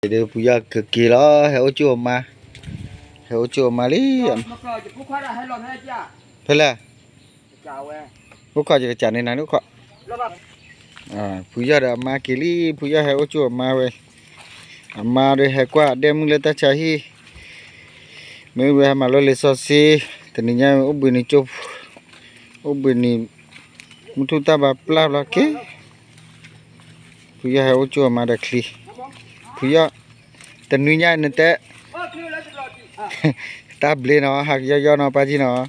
ဒီးဖုယီၢ်ကက့ၤလီၤ ဟဲအိၣ်ကၠိအမါ, ဟဲအိၣ်ကၠိအမါလံ, ဖဲလဲၣ်, အိၣ်ခိးယကစၢ်န့ၣ်နၤဒၣ်ခီ, ဖုယီၢ်ဒီးအမါက့ၤလံ, ဖုယီၢ်ဟဲအိၣ်ကၠိအမါဝဲ, အမါဒီးဟဲကွၢ်ဒဲမုၢ်လၢတၢ်ဆါဟံၣ်, မ့ၢ်ဝဲဟဲမၤလီၢ်လံာ်စီဆှံ, တနံၤညါအိၣ်ဘှံးနံၤကၠိ, အိၣ်ဘှံးနံၤ, မုၢ်ထူၣ်တၢ်ဘါပျၢ်ဘျီက့ၤ ဖုယီၢ်ဟဲအိၣ်ကၠိအမါဒီးချံ, ဖုယီၢ်, တနွံညါနတဲ, တၢ်ဘျ့နီၤ ဟးကယီယီနီၤ ပၢ်ကံနီၤ,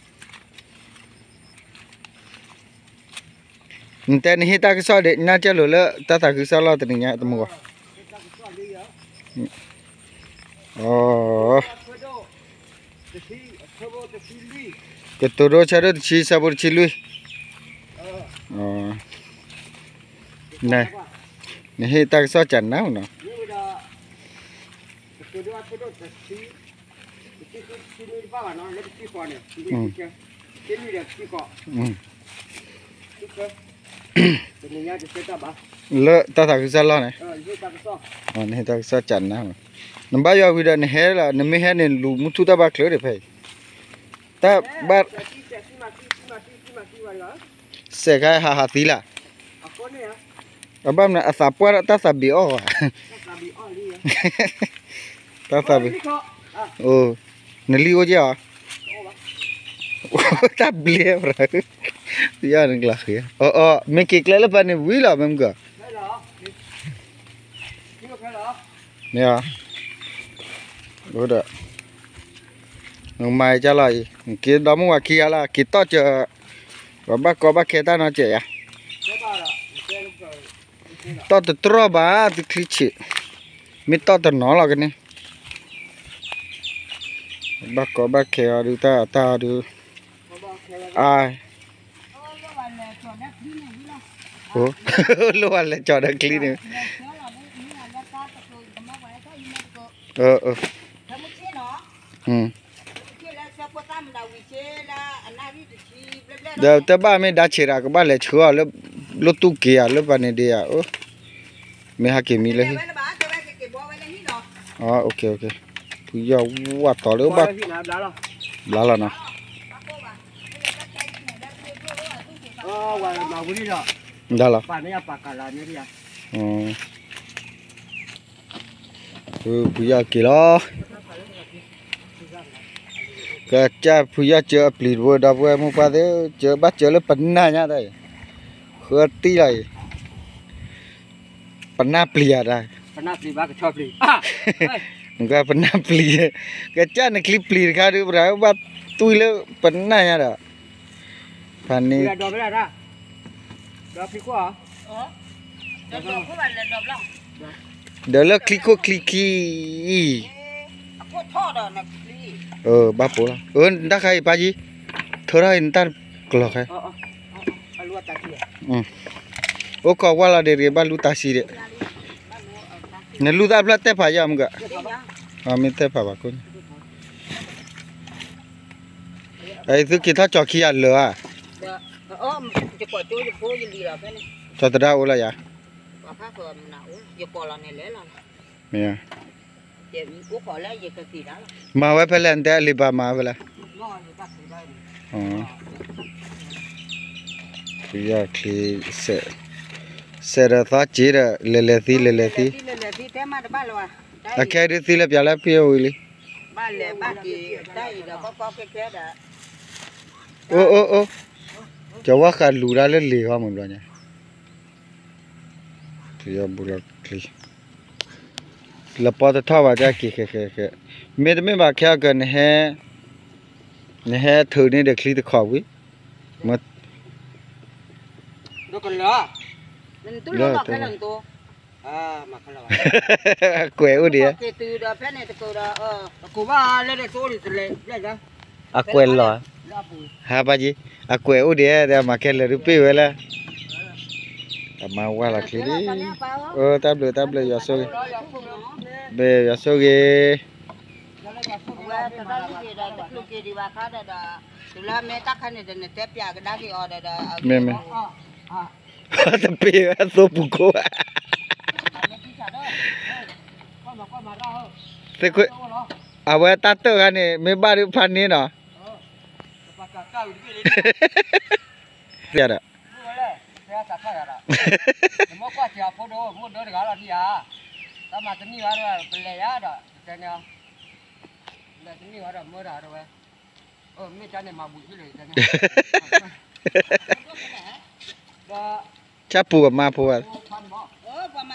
နတဲနဟ့ၣ်တၢ်ကစီၣ်ဒီး နၢ်ကၢၢ်လိာ်လၢတၢ်သးခုကစီၣ်လီၢ်တနံၤညါတမုာ်ဘၣ်, အ ကတိၤဒိဆၢဒိၣ်တဆံ ဆၢဖိတဆံလွံၢ်, နဟ့ၣ်တၢ်ကစီၣ်ကနၣ်နီၤ, လၢတၢ်သးခုကစီၣ်လီၢ်န့ၣ်, နဟ့ၣ်တၢ်ကစီၣ်ကနၣ်, နဘၣ်ယွၤဝံၤဒီးနဟဲလီၤ နမ့ၢ်ဟဲန့ၣ်လူၤမုၢ်ထူၣ်တၢ်ဘါချုးဒီးဖဲအံၤ, တၢ်ဘၣ် စဲးခါဟးဟးသံလၢ်, အဘၣ်မနုၤအသးပှၢ်ဒီးတၢ်သးဘ့ၣ်အီၣ်ဧါ, တၢ်သးဘ့ၣ်, နလံၣ်အိၣ်က့ၢ်ဧါ, တၢ်ဘျ့ဘၣ်, ယၤနကျါဃ့, အ မ့ၢ်က့ၤကျဲလၢပှၤန့ၣ်ဝံၤလီၤ မ့ၢ်မုၢ်ကီၢ်, မ့ၢ်, ဒီး နမၤကၢ်လီၤအံၤ နက့ၤဒီမုၢ်ဝၤခံဂၤလၢ် က့ၤတီၢ်စၢၤ, ပှၤဘၣ်ကီဘၣ်ခဲတၢ်နီတစဲးယၤ, တီၢ်တတြီၢ်ဘၣ် သုချံဆံး, မ့ၢ်တီၢ်တနီၤလီၤကန့ၣ်, ဘၣ်ကီဘၣ်ခဲအီၤဒုး တၢ်တၢ်အီၤဒုး, အ လိၣ်ဝဲလဲၤကၠီၤဒီးချံန့ၣ်, ဒီးတဘၣ်မ့ၢ်ဒါဆံးတၢ် ကဘၣ်လဲၤဆှၢအီၤလၢ လိၣ်တူၢ်က့ၤဧါ လၢပှၤန့ၣ်ဒံးဧါ, မ့ၢ်ဟးက့ၤမံလၢဟံၣ်, ဖုယီၢ်ဝၢ်တီၤလၢဘၣ်, ဘျါလီၤနီၤ, ဘျါလီၤ, ဖုဖုယီၢ်က့ၤလီၤ, ကစၢ်ဖုယီၢ်စၢအပျံၤတဘိ ဒီပုၢ်ဝဲၢ်မိၢ်ပှၢ်သ့ၣ်, စၢဘၣ်စၢလၢပနၢ်ညါတၢ်အံၤ, ဃၢတံၢ်လီၤအံၤ, ပနၢ်ပျံၤဧါတၢ်, နကပနၢ်ပျံၤ, ကစၢ်နချံပျံၤတခါဒုး ပှၤဘၣ်တွံၢ်လၢပနၢ်ညါဒီး, ဖးန့ၣ် ဒီးလၢချံခိၣ်ချံခံအံၤ, ဘၣ်ပိာ်လီၤ, တၢ်ခါအံၤပၢ်ကံ, ထၢထီၣ်အံၤနတၢ်ကလီၤခဲ, အိၣ်ခိးဝၢ်လီၤဒံးတဂ့ၤ ဘၣ်လူတၢ်စံးဒံး, နလူတၢ်ဖျၢၣ်တဲဖးယၤမုၢ်က, မ့ၢ်တဲဖးဘၣ်ခိၣ်န့ၣ်, အသုက့ၤထီၣ်ကၠီၤခံဂၤလၢာ်ဧါ, ကၠီၤသဒါအိၣ်လၢယၤ, မ့ၢ် မၤဝဲဖဲလဲၣ် နတဲအလံၤဘၣ်မၤဝဲလဲၣ်, ဖုယီၢ်ချံ, စဲးဒီးသီက့ၤဒီး လဲၤလဲၤသံ လဲၤလဲၤသံ, အခဲဒုးသံလၢပျၢၤလၢဖုယီၢ်ဝံၤလံ, အိၣ်အိၣ်အိၣ်, ကဝီၤဃာ်လူၤတၢ်လၢလံာ်ဂီၢ်မုၢ်ဘျီညါ ဖုယီၢ်ဘူးလီၤချံ, လပီတထီၣ်ဘၣ်တၢ်က့ၤခဲခဲခဲ, မ့တမ့ၢ်ဘၣ်ခဲအကၢၢ် နဟဲထုးန့ၢ်ဒီးချံတခီဝံၤ, မ့ၢ်, အကွဲးအိၣ်ဒံးဧါ, အကွဲးလီၤ, ဟါပၢ်ကံ, အကွဲးအိၣ်ဒံးဧါ မၤခဲလၢာ်ဒုးပ့ၢ်ဝဲလၢ အမါဝါလီၤချံလံ, တၢ်ဘျုးတၢ်ဘျုး ယွၤဆိၣ်ဂ့ၤ, ဘျုးယွၤဆိၣ်ဂ့ၤ, မ့ၢ်မ့ၢ်, တပ့ၢ်ဝဲအသိပူၤခိၣ်ဘၣ်, မ့ၢ်မ့ၢ်, တပ့ၢ်ဝဲအသိပူၤခိၣ်ဘၣ်, မ့ၢ်မ့ၢ်, သ့ၣ်ခွ့, အဝဲတၢ်တၢၢ်ဂၤန့ၣ် မ့ၢ်ဘၣ်ဒုးဖးန့ၢ်နီၤ, သ့ၣ်ဒီး, ဆၣ်ပူၤအမါဖိဝဲ, ပှ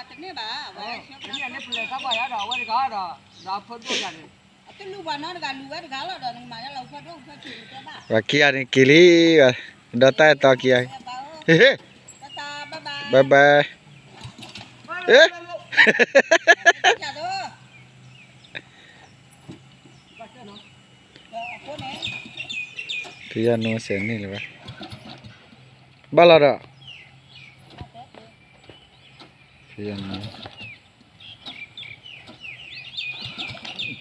ၤခံဂၤန့ၣ်က့ၤလံ, ဒီးတၢ်အဲၣ်တီက့ၤ, ဟ့ၣ်ဟ့ၣ်, bye bye, ဖံယီနူစဲးန့ၢ်လၢၤဘၣ်, ဘၣ်လီၤဒီး, ဖံယီနူ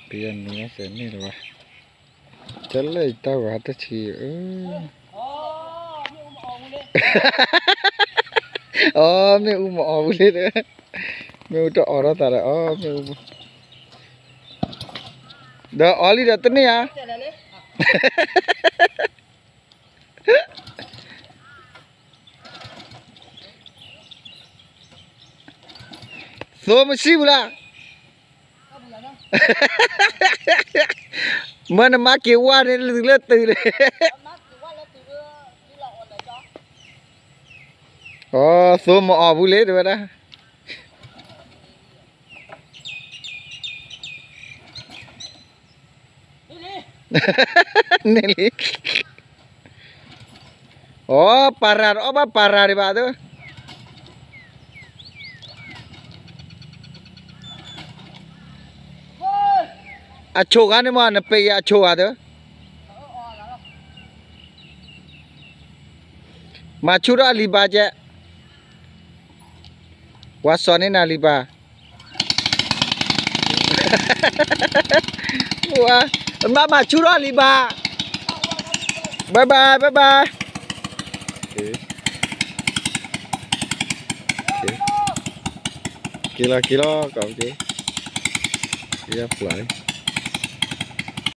ဖံယီနူစဲးန့ၢ်လၢၤဘၣ်, ကလၢယတၢ်ဝဲတထံၣ်, အီ မ့ၣ်အူမအီၣ်ဝံၤလံ, မ့ၣ်အူတအီၣ်ထီၣ်သးဒီး အီ မ့ၣ်အူ, ဒီးအီၣ်လံဒီးတန့ၢ်ဧါ သိမဆံးဘူးလၢ်, မ့ၢ်နမၤက့ၤဝါန့ၣ် လၢတုၤလၢတုၤန့ၣ်, အီ သိမအီၣ်ဘူးလံ တဲဝဲဒၣ်. န့ၣ်လံ, အီ ပၤရၤတအီၣ်ဘၣ်ပၤရၤဒံးဘၣ်သၢ, အဆိဂၤန့ၣ်မ့ၢ် နပ့ၤအဆိဂၤသၢ, မၤဆူၣ်ထီၣ်အလံၤဘၣ်ကဲ, ပှၤစီၤန့ၢ်နၤလံၤဘၣ် မ့ၢ်မၤဆူၣ်ထီၣ်လံၤဘၣ်, bye bye bye bye, က့ၤလီၤက့ၤလီၤ က့ၤပျၢ်လံ